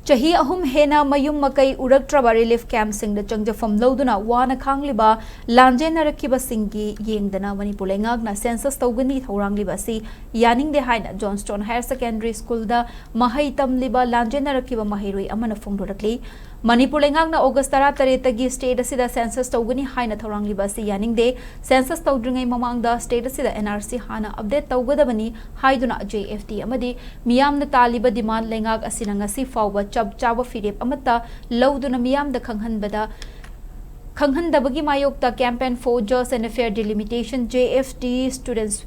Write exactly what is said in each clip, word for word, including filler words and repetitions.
ꯆꯍꯤ ꯑꯍꯨꯝ ꯍꯦꯟꯅ ꯃꯌꯨꯝ ꯃꯀꯩ ꯎꯔꯛꯇ꯭ꯔꯕ ꯔꯤꯂꯤꯐ ꯀꯦꯝꯞꯁꯤꯡꯗ ꯆꯪꯖꯐꯝ ꯂꯧꯗꯨꯅ ꯋꯥꯅ ꯈꯥꯡꯂꯤꯕ ꯂꯥꯟꯖꯦꯟꯅꯔꯛꯈꯤꯕꯁꯤꯡꯒꯤ ꯌꯦꯡꯗꯅ ꯃꯅꯤꯄꯨꯔ ꯂꯩꯉꯥꯛꯅ ꯁꯦꯟꯁꯁ ꯇꯧꯒꯅꯤ ꯊꯧꯔꯥꯡꯂꯤꯕ ꯑꯁꯤ ꯌꯥꯅꯤꯡꯗꯦ ꯍꯥꯏꯅ ꯖꯣꯟꯁꯇꯣꯟ ꯍꯥꯌꯔ ꯁꯦꯀꯦꯟꯗꯔꯤ ꯁ꯭ꯀꯨꯜꯗ ꯃꯍꯩ ꯇꯝꯂꯤꯕ ꯂꯥꯟꯖꯦꯟꯅꯔꯛꯈꯤꯕ ꯃꯍꯩꯔꯣꯏ ꯑꯃꯅ ꯐꯣꯡꯗꯣꯔꯛꯂꯤ꯫ ꯃꯅꯤꯄꯨꯔ ꯂꯩꯉꯥꯛꯅ ꯑꯣꯒꯁ ꯇꯔꯥꯇꯔꯦꯠꯇꯒꯤ ꯁ꯭ꯇꯦꯠ ꯑꯁꯤꯗ ꯁꯦꯟꯁꯁ ꯇꯧꯒꯅꯤ ꯍꯥꯏꯅ ꯊꯧꯔꯥꯡꯂꯤꯕ ꯑꯁꯤ ꯌꯥꯅꯤꯡꯗꯦ꯫ ꯁꯦꯟꯁꯁ ꯇꯧꯗ꯭ꯔꯤꯉꯩ ꯃꯃꯥꯡꯗ ꯁ꯭ꯇꯦꯠ ꯑꯁꯤꯗ ꯑꯦꯟ ꯑꯥꯔ ꯁꯤ ꯍꯥꯟꯅ ꯑꯞꯗꯦꯠ ꯇꯧꯒꯗꯕꯅꯤ ꯍꯥꯏꯗꯨꯅ ꯖꯦ ꯑꯦꯐ ꯇꯤ ꯑꯃꯗꯤ ꯃꯤꯌꯥꯝꯅ ꯇꯥꯜꯂꯤꯕ ꯗꯤꯃꯥꯟ ꯂꯩꯉꯥꯛ ꯑꯁꯤꯅ ꯉꯁꯤ ꯐꯥꯎꯕ ꯆꯞ ꯆꯥꯕ ꯐꯤꯔꯦꯞ ꯑꯃꯠꯇ ꯂꯧꯗꯨꯅ ꯃꯤꯌꯥꯝꯗ ꯈꯪꯍꯟꯕꯗ, ꯈꯪꯍꯟꯗꯕꯒꯤ ꯃꯥꯌꯣꯛꯇ Campaign for Just and Fair Delimitation, J F D Students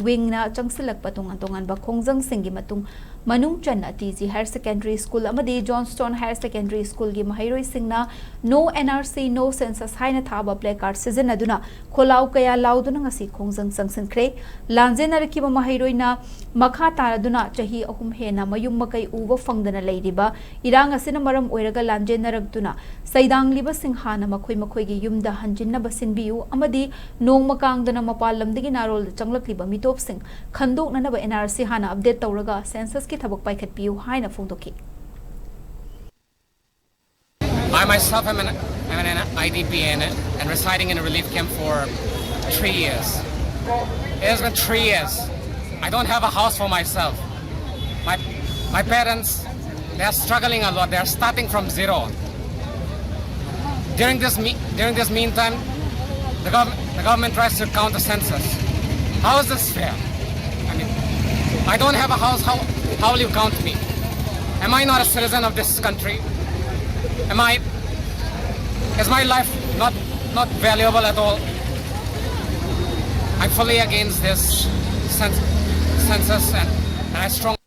Wingꯅ ꯆꯪꯁꯤꯜꯂꯛꯄ ꯇꯣꯉꯥꯟ ꯇꯣꯉꯥꯟꯕ ꯈꯣꯡꯖꯪꯁꯤꯡꯒꯤ ꯃꯇꯨꯡ, ꯃꯅꯨꯡ ꯆꯟꯅ T G higher secondary school ꯑꯃꯗꯤ ꯖꯣꯟꯁꯇꯣꯟ ꯍꯥꯌꯔ ꯁꯦꯀꯦꯟꯗꯔꯤ ꯁ꯭ꯀꯨꯜꯒꯤ ꯃꯍꯩꯔꯣꯏꯁꯤꯡꯅ "No N R C, No Census" ꯍꯥꯏꯅ ꯊꯥꯕ ꯄ꯭ꯂꯦ ꯀꯥꯔꯗ ꯁꯤꯖꯤꯟꯅꯗꯨꯅ ꯈꯣꯜꯂꯥꯎ ꯀꯌꯥ ꯂꯥꯎꯗꯨꯅ ꯉꯁꯤ ꯈꯣꯡꯖꯪ ꯆꯪꯁꯤꯟꯈ꯭ꯔꯦ꯫ ꯂꯥꯟꯖꯦꯟꯅꯔꯛꯈꯤꯕ ꯃꯍꯩꯔꯣꯏꯅ ꯃꯈꯥ ꯇꯥꯔꯗꯨꯅ ꯆꯍꯤ ꯑꯍꯨꯝ ꯍꯦꯟꯅ ꯃꯌꯨꯝ ꯃꯀꯩ ꯎꯕ ꯐꯪꯗꯅ ꯂꯩꯔꯤꯕ ꯏꯔꯥꯡ ꯑꯁꯤꯅ ꯃꯔꯝ ꯑꯣꯏꯔꯒ ꯂꯥꯟꯖꯦꯟꯅꯔꯛꯇꯨꯅ ꯁꯩꯗꯥꯡꯂꯤꯕꯁꯤꯡ ꯍꯥꯟꯅ ꯃꯈꯣꯏ ꯃꯈꯣꯏꯒꯤ ꯌꯨꯝꯗ ꯍꯟꯖꯤꯟꯅꯕ ꯁꯤꯟꯕꯤꯌꯨ ꯑꯃꯗꯤ ꯅꯣꯡꯃ ꯀꯥꯡꯗꯅ ꯃꯄꯥꯟ ꯂꯝꯗꯒꯤ ꯅꯥꯔꯣꯜꯗ ꯆꯪꯂꯛꯂꯤꯕ ꯃꯤꯇꯣꯞꯁꯤꯡ ꯈꯟꯗꯣꯛꯅꯅꯕ ꯑꯦꯟ ꯑꯥꯔ ꯁꯤ ꯍꯥꯟꯅ ꯑꯞꯗꯦꯠ ꯇꯧꯔꯒ ꯁꯦꯟꯁꯁꯀꯤ ꯊꯕꯛ ꯄꯥꯏꯈꯠꯄꯤꯌꯨ ꯍꯥꯏꯅ ꯐꯣꯡꯗꯣꯛꯈꯤ꯫ I myself am an, am an I D P and, and residing in a relief camp for three years. It has been three years. I don't have a house for myself. My, my parents, they are struggling a lot. They are starting from zero. During this, me, during this meantime, the, gov- the government tries to count the census. How is this fair? I mean, I don't have a house. How, how will you count me? Am I not a citizen of this country? Am I, is my life not, not valuable at all? I'm fully against this cens- census and, and I strongly